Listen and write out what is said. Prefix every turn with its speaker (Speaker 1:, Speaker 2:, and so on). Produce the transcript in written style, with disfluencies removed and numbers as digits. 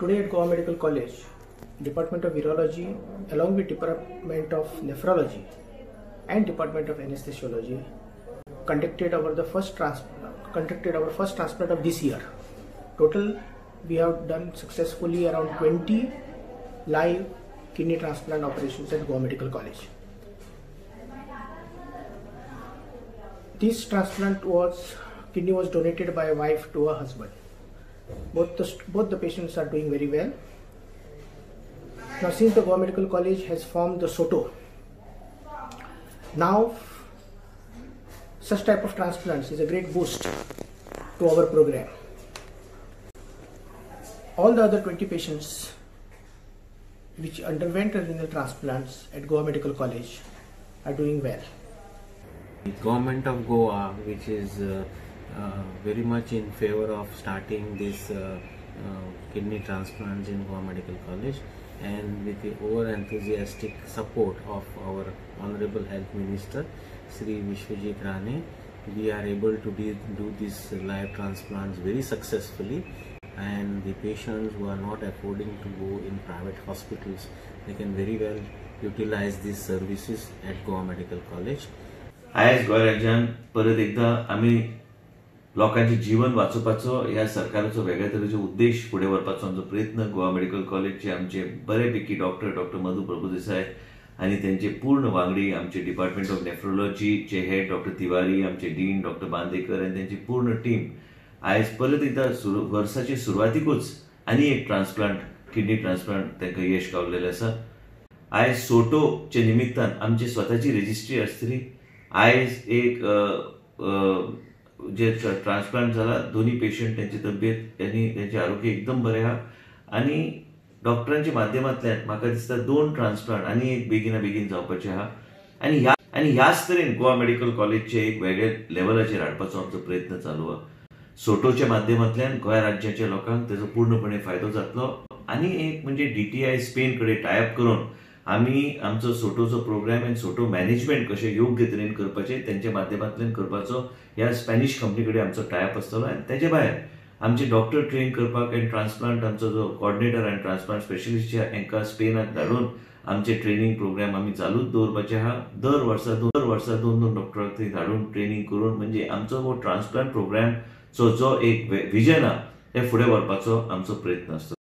Speaker 1: Today at Goa Medical College, Department of Urology along with Department of Nephrology and Department of Anesthesiology conducted our first transplant of this year. Total we have done successfully around 20 live kidney transplant operations at Goa Medical College. This transplant was kidney was donated by a wife to her husband. Both the patients are doing very well. Now, since the Goa Medical College has formed the SOTO, now such type of transplants is a great boost to our program. All the other 20 patients which underwent renal transplants at Goa Medical College are doing well.
Speaker 2: The government of Goa, which is very much in favor of starting this kidney transplants in Goa Medical College, and with the over enthusiastic support of our Honorable Health Minister Shri Vishwajit Rane, we are able to do these live transplants very successfully, and the patients who are not affording to go in private hospitals, they can very well utilize these services at Goa Medical College.
Speaker 3: आयज गोंय राज्यान परत एकदा आमी लोकांचे जीवन वाचोवपाचो ह्या सरकाराचो वेगळ्या तरेचो उद्देश फुडें व्हरपाचो आमचो प्रयत्न. गोवा मेडिकल कॉलेजचे आमचे बरेपैकी डॉक्टर डॉक्टर मधू प्रभुदेसाय आनी तेंचे पूर्ण वांगडी, आमचे डिपार्टमेंट ऑफ नेफ्रोलॉजीचे हेड डॉक्टर तिवारी, आमचे डीन डॉक्टर बांदेकर आनी तेंची पूर्ण टीम आयज परत एकदा वर्साचे सुरवातीकूच आनी एक ट्रान्सप्लांट, किडनी ट्रान्सप्लांट तांकां यश गावलेलें आसा. आयज सोटोच्या निमित्तान आमची स्वताची रजिस्ट्री आसतली. आयज एक जे ट्रान्सप्लांट जाला दोन्ही पेशंट त्यांची तब्येत आनी त्यांचे आरोग्य एकदम बरें आहा आनी डॉक्टरांच्या माध्यमांतल्यान म्हाका दिसता 2 ट्रान्सप्लांट आनी एक बेगिना बेगीन जावपाचे आहा. आनी ह्याच तरेन गोवा मेडिकल कॉलेजचे एक वेगळे लेवलाचेर हाडपाचो आमचो प्रयत्न चालू आहा. सोटोच्या माध्यमांतल्यान गोंय राज्याच्या लोकांक तेजो पूर्णपणे फायदो जातलो. आनी एक म्हणजे DTI Spain कडेन टायअप करून आमी आमचो सोटोचो प्रोग्राम आनी सोटो मॅनेजमेंट कशें योग्य तरेन करपाचें तेंच्या माध्यमांतल्यान करपाचो ह्या स्पॅनिश कंपनी कडेन आमचो टायअप आसतलो. आनी तेजे भायर आमचे डॉक्टर ट्रेन करपाक आनी ट्रान्सप्लांट आमचो जो कॉर्डिनेटर आनी ट्रान्सप्लांट स्पेशलिस्ट हांकां स्पेनाक धाडून आमचे ट्रेनिंग प्रोग्राम आमी चालूच दवरपाचे आहा. दर वर्सा 2-2 डॉक्टरांक थंय धाडून ट्रेनिंग करून म्हणजे आमचो हो ट्रान्सप्लांट प्रोग्रामचो जो एक विजन आहा तें फुडें व्हरपाचो आमचो प्रयत्न आसतलो.